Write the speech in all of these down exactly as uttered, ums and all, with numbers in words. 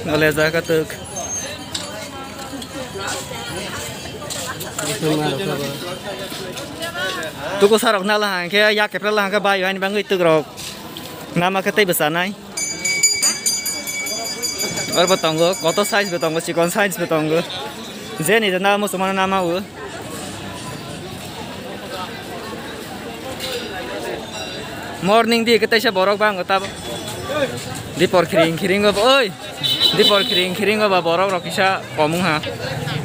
Nole jaga tuk. Tuku sarok nala hang khe yak kepra la hang khe bai bai ni bangwi tuk rok. Nama khe tei bwsa nai. Oro bo tongo, koto size bo tongo, chikon size bo tongo. Je ni jana muchung mano nama o. Morning di khe teisa borok bang o tabo. Dipor khiring khiring o oi. Dipor khiring khiring o ba borok rok kisa kom wng ha.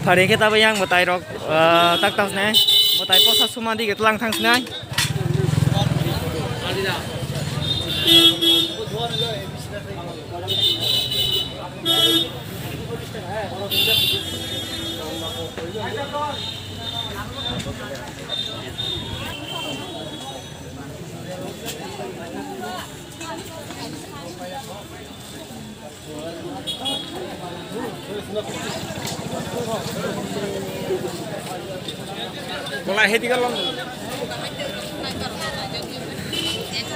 Phari khe tabo yang mwtai rok, ah, tak tak sinai. Mwtai posa suma di khe tlang thang sinai.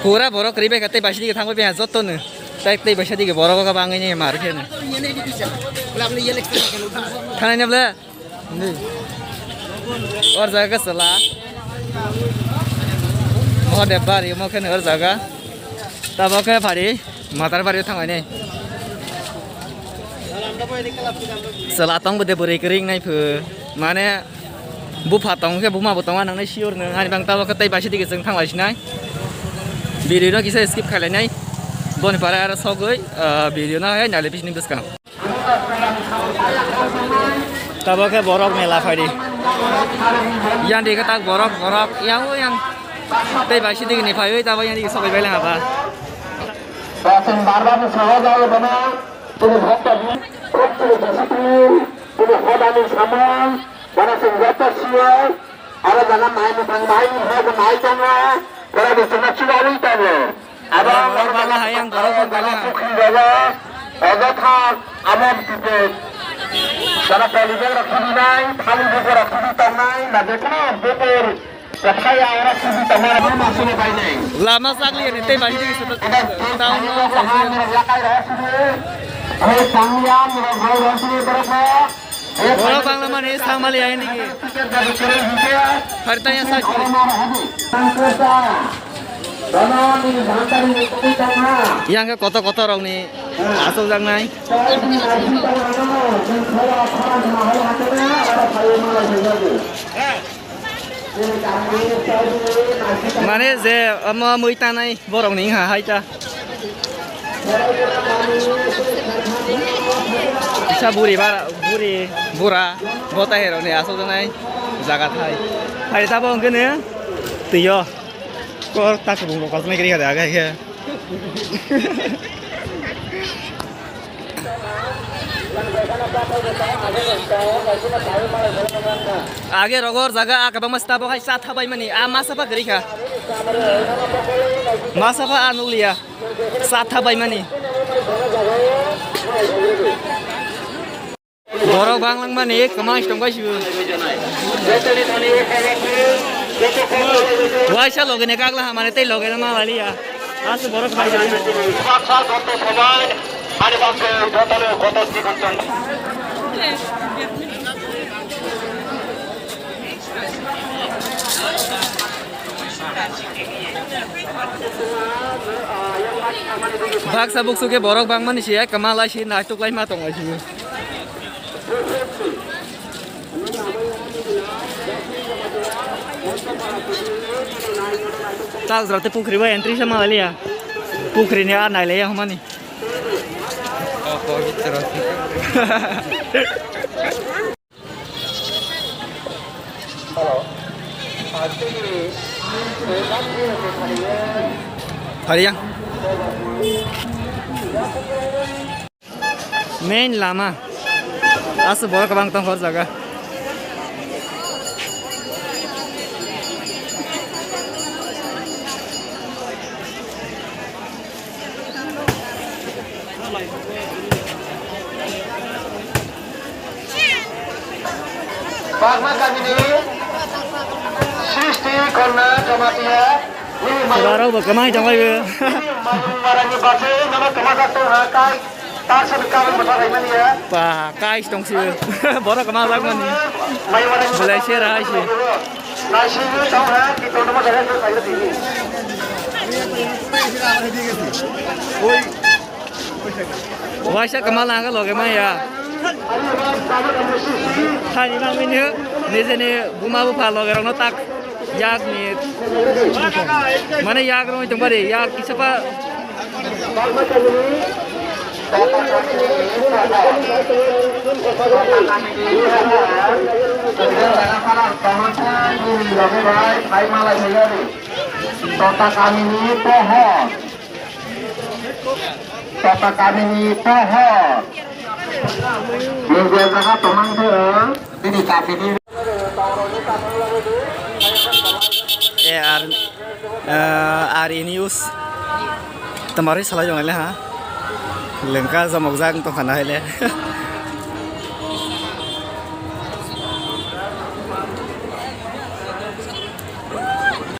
Pura borok kwrwi bai kha, tei baisa dige thangbai bai ha joto no. Tai tei baisa dige borok o kha bangwi ni mar khe no. Thanai na ble. Or jaga ke sela. Mohadev bari mo khe no or jaga. Tabo khe phari. Matar bari thangbai nai. Chwla tong bo de bwrwi kwrwi wngnai phu. Mane bupha tong khe buma bo tongo nang nai sure nang. Ani bang tabo khe tei baisa dige chwng thanglai sinai. Video no kisa skip khailai nai. Boni pore aro sogwi, ah, video no hai nai le bisni bwskang. Tabo khe borok mela phaidi. Yang di khe tak borok, borok, yang o yang. Tei bai sidi ni phaiwi tabo yang di sobai bai lang aba. Sachin barbar ni saha jai bana, tini bhakta ni, tini jasiti, tini hodani samung, bana sing jata siya, Aro jaga mai mwthang bai ni hai bo nai tongo. Pura bisingtwi chubaui tongo. Abo oro jaga hai ang borok rok jaga. Pukri jaga. Ojo thang abo tipe. Jaga polybag rok khibinai, thali bukur rok khibi tongnai, na jekheno bukur. Kothai ya oro khibi tongnai, abo masino bainai. Lama sakli ni tei bai di. Abo town no ha ni yakai rok khibi. Abo tangya ni rok bai rok khibi borok rok. Borok bangla mani sangmali aini ki. Harta ya sa ki. Yang ke koto koto rok ni asok jak nai. Mane je omo mui tanai borok ni ha hai ta. Kisa buri bara, buri bura bota hero ni asok janai jaga thai. Hai tabo hwnkhe ne twiyo kor ta kubung bo kosmai kiri kha aga khe. Age rogor jaga a kwbangma sita bo hai cha thabai mani a masa ba gri kha. Masa ba a nukliya. Cha thabai mani. Borok bang langmani kwmai tong bai sibo. Waisa loge ne kagla hamani tei loge ne malaliya. Asu borok bai jani. Baksa joto somai, ani baksa joto le kotor jibon chong. Baksa buksu ke borok bangmani si ek kwma lai si naituk lai ma tong lai si. Tal jora te pukhri bai entry sama lai ya. Pukhri ni a nai lai ya humani. Hari yang main lama. Asu borok kwbang tong hor jaga. Bagma kamini Srishti Konna Jamatia. Borok bo kwmai tong lai bo. Marani bagwi nono kwmajak tong ha kai. Ba, kais tong si. Borok ma jak mani. Belai sera hai si. Waisa kamal nang loge maya. Thani mang mini nijeni buma bupha loge rokno tak yak ni mane yak roi tong bari yak kisa pa. Tota kamini pohor. Tota kamini pohor. Nunggu jaga tomang tuh. Ini kamini. E ar, eh, ar ini us. Temari salah jong le ha. Lengka jamok jang tong khana hai le.